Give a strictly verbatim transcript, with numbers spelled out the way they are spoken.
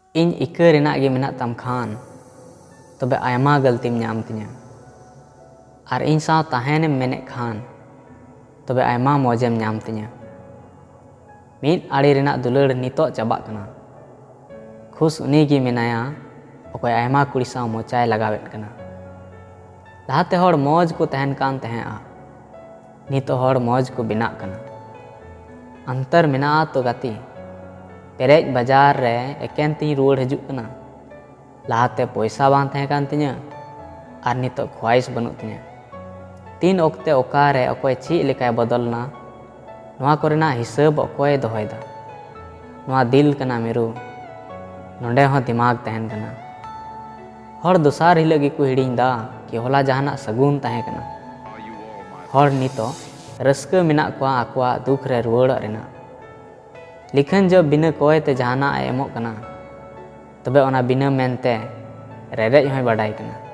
ᱤᱧ ᱤᱠᱟᱹ ᱨᱮᱱᱟᱜ ᱜᱮ ᱢᱮᱱᱟᱜ ᱛᱟᱢ ᱠᱷᱟᱱ, ᱛᱚᱵᱮ ᱟᱭᱢᱟ ᱜᱟᱹᱞᱛᱤᱢ ᱧᱟᱢ ᱛᱤᱧᱟ᱾ ᱟᱨ ᱤᱧ ᱥᱟᱶ ᱛᱟᱦᱮᱱᱮᱢ ᱢᱮᱱᱮᱫ ᱠᱷᱟᱱ, ᱛᱚᱵᱮ ᱟᱭᱢᱟ ᱢᱚᱡᱮᱢ ᱧᱟᱢ ᱛᱤᱧᱟ᱾ ᱢᱤᱫ ᱟᱲᱮ ᱨᱮᱱᱟᱜ ᱫᱩᱞᱟᱹᱲ ᱱᱤᱛᱚᱜ ᱪᱟᱵᱟᱜ ᱠᱟᱱᱟ᱾ ᱠᱷᱩᱥ ᱩᱱᱤ ᱜᱮ ᱢᱮᱱᱟᱭᱟ, ᱚᱠᱚᱭ ᱟᱭᱢᱟ ᱠᱩᱲᱤ ᱥᱟᱶ ᱢᱚᱪᱟᱭ ᱞᱟᱜᱟᱣᱮᱫ ᱠᱟᱱᱟ᱾ ᱞᱟᱦᱟᱛᱮ ᱦᱚᱲ ᱢᱚᱡᱽ ᱠᱚ ᱛᱟᱦᱮᱱ ᱠᱟᱱ ᱛᱟᱦᱮᱸᱜᱼᱟ, ᱱᱤᱛᱚᱜ ᱦᱚᱲ ᱢᱚᱡᱽ ᱠᱚ ᱵᱮᱱᱟᱜ ᱠᱟᱱᱟ᱾ ᱚᱱᱛᱚᱨ ᱢᱮᱱᱟᱜᱼᱟ ᱛᱚ ᱜᱟᱛᱮ, ᱯᱮᱨᱮᱡ ᱵᱟᱡᱟᱨ ᱨᱮ ᱮᱠᱮᱱ ᱛᱤᱧ ᱨᱩᱣᱟᱹᱲ ᱦᱤᱡᱩᱜ ᱠᱟᱱᱟ᱾ ᱞᱟᱦᱟᱛᱮ ᱯᱚᱭᱥᱟ ᱵᱟᱝ ᱛᱟᱦᱮᱸ ᱠᱟᱱ ᱛᱤᱧᱟᱹ, ᱟᱨ ᱱᱤᱛᱚᱜ ᱠᱷᱚᱣᱟᱭᱤᱥ ᱵᱟᱹᱱᱩᱜ ᱛᱤᱧᱟᱹ᱾ ᱛᱤᱱ ᱚᱠᱛᱮ ᱚᱠᱟᱨᱮ ᱚᱠᱚᱭ ᱪᱮᱫ ᱞᱮᱠᱟᱭ ᱵᱚᱫᱚᱞ ᱮᱱᱟ, ᱱᱚᱣᱟ ᱠᱚᱨᱮᱱᱟᱜ ᱦᱤᱥᱟᱹᱵ ᱚᱠᱚᱭᱮ ᱫᱚᱦᱚᱭᱮᱫᱟ? ᱱᱚᱣᱟ ᱫᱤᱞ ᱠᱟᱱᱟ ᱢᱤᱨᱩ, ᱱᱚᱰᱮ ᱦᱚᱸ ᱫᱤᱢᱟᱜᱽ ᱛᱟᱦᱮᱱ ᱠᱟᱱᱟ᱾ ᱦᱚᱲ ᱫᱚᱥᱟᱨ ᱦᱤᱞᱳᱜ ᱜᱮᱠᱚ ᱦᱤᱲᱤᱧ ᱮᱫᱟ ᱠᱤ ᱦᱚᱞᱟ ᱡᱟᱦᱟᱱᱟᱜ ᱥᱟᱹᱜᱩᱱ ᱛᱟᱦᱮᱸ ᱠᱟᱱᱟ᱾ ᱦᱚᱲ ᱱᱤᱛᱚᱜ ᱨᱟᱹᱥᱠᱟᱹ ᱢᱮᱱᱟᱜ ᱠᱚᱣᱟ ᱟᱠᱚᱣᱟᱜ ᱫᱩᱠ ᱨᱮ ᱨᱩᱣᱟᱹᱲᱚᱜ ᱨᱮᱱᱟᱜ᱾ ᱞᱤᱠᱷᱟᱹᱱ ᱡᱚᱵ ᱵᱤᱱᱟᱹ ᱠᱚᱭ ᱛᱮ ᱡᱟᱦᱟᱱᱟᱜ ᱮ ᱮᱢᱚᱜ ᱠᱟᱱᱟ, ᱛᱚᱵᱮ ᱚᱱᱟ ᱵᱤᱱᱟᱹ ᱢᱮᱱᱛᱮ ᱨᱮᱨᱮᱡ ᱦᱚᱸᱭ ᱵᱟᱰᱟᱭ ᱠᱟᱱᱟ᱾